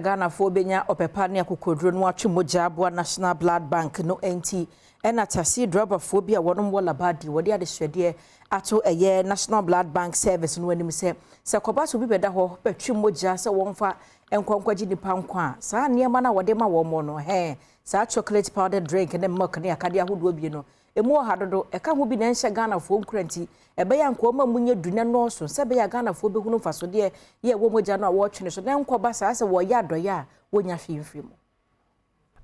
Ghanafoɔ bɛnya ɔpɛpa ne akokoduro no atwe mogya aboa National Blood Bank no nti, ɛna taxi driverfoɔ bi a wɔnom wɔ Labadi wɔde adesrɛdeɛ ato ɛyɛ National Blood Bank Service no anim sɛ kɔba so obi bɛda hɔ bɛtwe mogya sɛ wɔmfa nkɔnkɔgye nipa nkwa a, saa nneɛma no a wɔde ma wɔn no hɛn saa chocolate powder drink ne milk ne akadeɛ ahodoɔ bi no emu wɔ ha dodo. Ɛka ho bi na ɛnhyɛ Ghanafoɔ nkura, nti ɛbɛyɛ anka mu nyɛ du ne nɔɔso sɛ ɛbɛyɛ a Ghanafoɔ bɛhunu mfasodeɛ yɛ ɛwɔ mogya no a wɔretwe no so, na nkɔba saa sɛ wɔyɛ adɔeɛ a wɔnya hwee mfiri mu.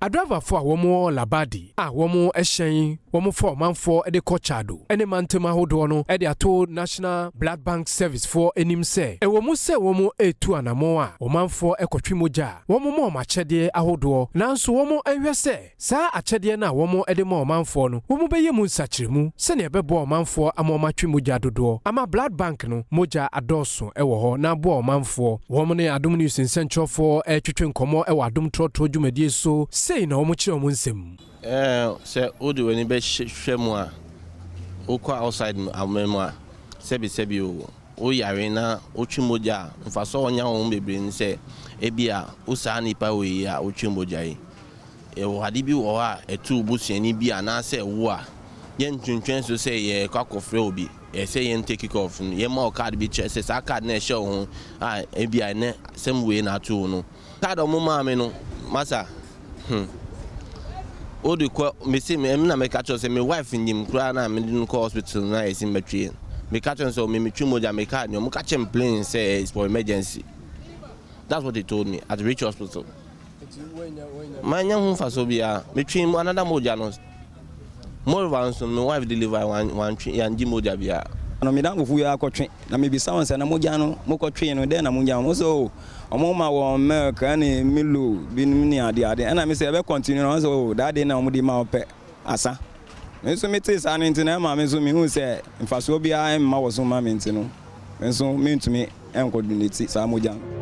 Adraivafoɔ a wɔn Labadi a wɔn hyɛn wɔn fa ɔmanfoɔ de kɔ Chado ne mantam ahodoɔ no de ato National Blood Bank Service foɔ anim sɛ ɛwɔ mu sɛ wɔn retu anammɔn a ɔmanfoɔ kɔtwe mogya a wɔn ma wɔn akyɛdeɛ ahodoɔ, nanso wɔn nhwɛ sɛ saa akyɛdeɛ no a wɔn de ma ɔmanfoɔ no, wɔn bɛyɛ mu nsakyerɛmu sɛnea ɛbɛboa ɔmanfoɔ ama wɔn atwe mogya dodoɔ ama blood bank no mogya adɔɔso wɔ hɔ na aboa ɔmanfoɔ. Wɔn ne Adom News nsɛnkyerɛfoɔ retwetwe nkɔmmɔ wɔ Adom Trɔtrɔ dwumadie so. Sei na wɔn kyerɛ wɔn nsɛm. Sɛ wode w'ani bɛhwɛ mu a, wokɔ outside aman mu a, sɛbisɛbi o, woyare na wotwe mogya a, mfasoɔ a ɔnya wɔ ho bebree ne sɛ ebi a wo saa nipa wei a wotwe mogya yi, ɛwɔ ade bi wɔ hɔ a ɛto wo busuani bi anaasɛ wo a, yɛntwentwɛn so sɛ yɛkɔ akɔfrɛ obi. Ɛsɛ yɛn take off no, yɛma wo card bi kyerɛ sɛ saa card no ɛhyɛ wo ho a, ebi a ɛnɛ sɛm wei na ato wo no. Card a ɔmo maa me no, masa, wode kɔ mesi me na meka kyerɛ sɛ me wife nyim koraa na mede no kɔ hospital na yɛsi mbɛtwe. Meka kyerɛ sɛ me metwe mogya, me card no, ɔmo ka kyerɛ me plain sɛ it's for emergency. That's what they told me at Ridge Hospital. Manya ho mfaso biara. Metwe mu another mogya no. Moreover nso, me wife deliver, wantwe, yɛangye mogya biara. No me danfo yi akɔtwe na mebisa wɔn sɛ na mogya no mokɔtwee no dɛn na mogya mo sɛ o, ɔmo ma wɔn milk ɛne Milo binom ne ade ade. Ɛna me sɛ ɛbɛ continue na wɔn sɛ o, daa de na ɔmo de ma ɔpɛ asa. Me nso mete saa no nti na ɛma me nso mehu sɛ mfasoɔ biara mma wɔ so ma me, nti no me nso mentumi nkɔ donate saa mogya no.